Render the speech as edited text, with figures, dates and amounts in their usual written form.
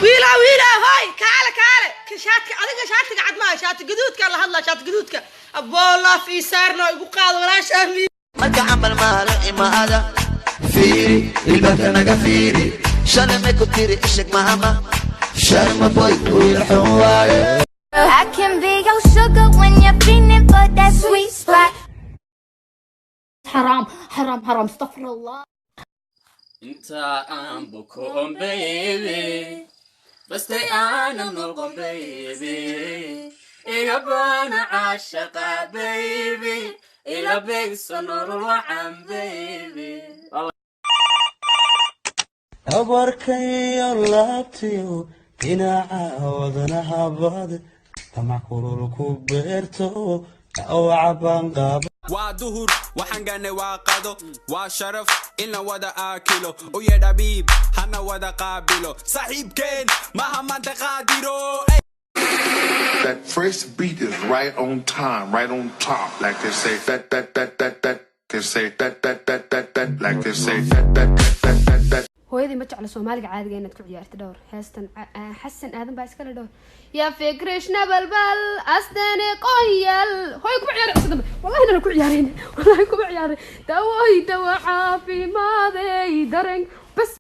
Wiila, wiila, hoy, kaale, kaale. Shaati adiga, shaatiga cad maaha, shaati gaduudka la hadlaa, shaati gaduudka. Aboolaaf ii saarno, igu qaado walaashaa mi. Marka camal maala imaada, fiiri ilbaabka naga fiiri. Shalay may ku tiri? Isheg mahama Sharma Boy wiil xun waaye. I can be your sugar when you're feeling for that sweet spot. حرام حرام حرام، استغفر الله. Inta aan bukoon, baby, bastay aanan noqon, baby, iga baana caashaqa, baby, ila beegso nolol wacan, baby. Abarkayo laabtiyo dhinaca wadnaha bad tamac kulul ku beerto dhaawaca baan qaba. Waa duhur, waxaan gaanay, waa qado, waa sharaf in la wada aakilo. U yeedha biib hana wada qaabilo saaxiibkeen maha maanta qaadiro. That first beat is right on time, right on top, like they say that that that that that they say that that that that that, like they say that that that that that that. Hooyadii ma jecla Soomaaliga caadiga inaad ku ciyaarto. Dhowr heestan Xasan Aadan baa iskale. Dhowr ya fikrishna balbal astene qoyal. Hooyo, kuma ciyaari cusub dambe, wallahi inaan ku ciyaarin, wallahi kuma ciyaarin. Dawoy, dawo caafimaadey, dareen.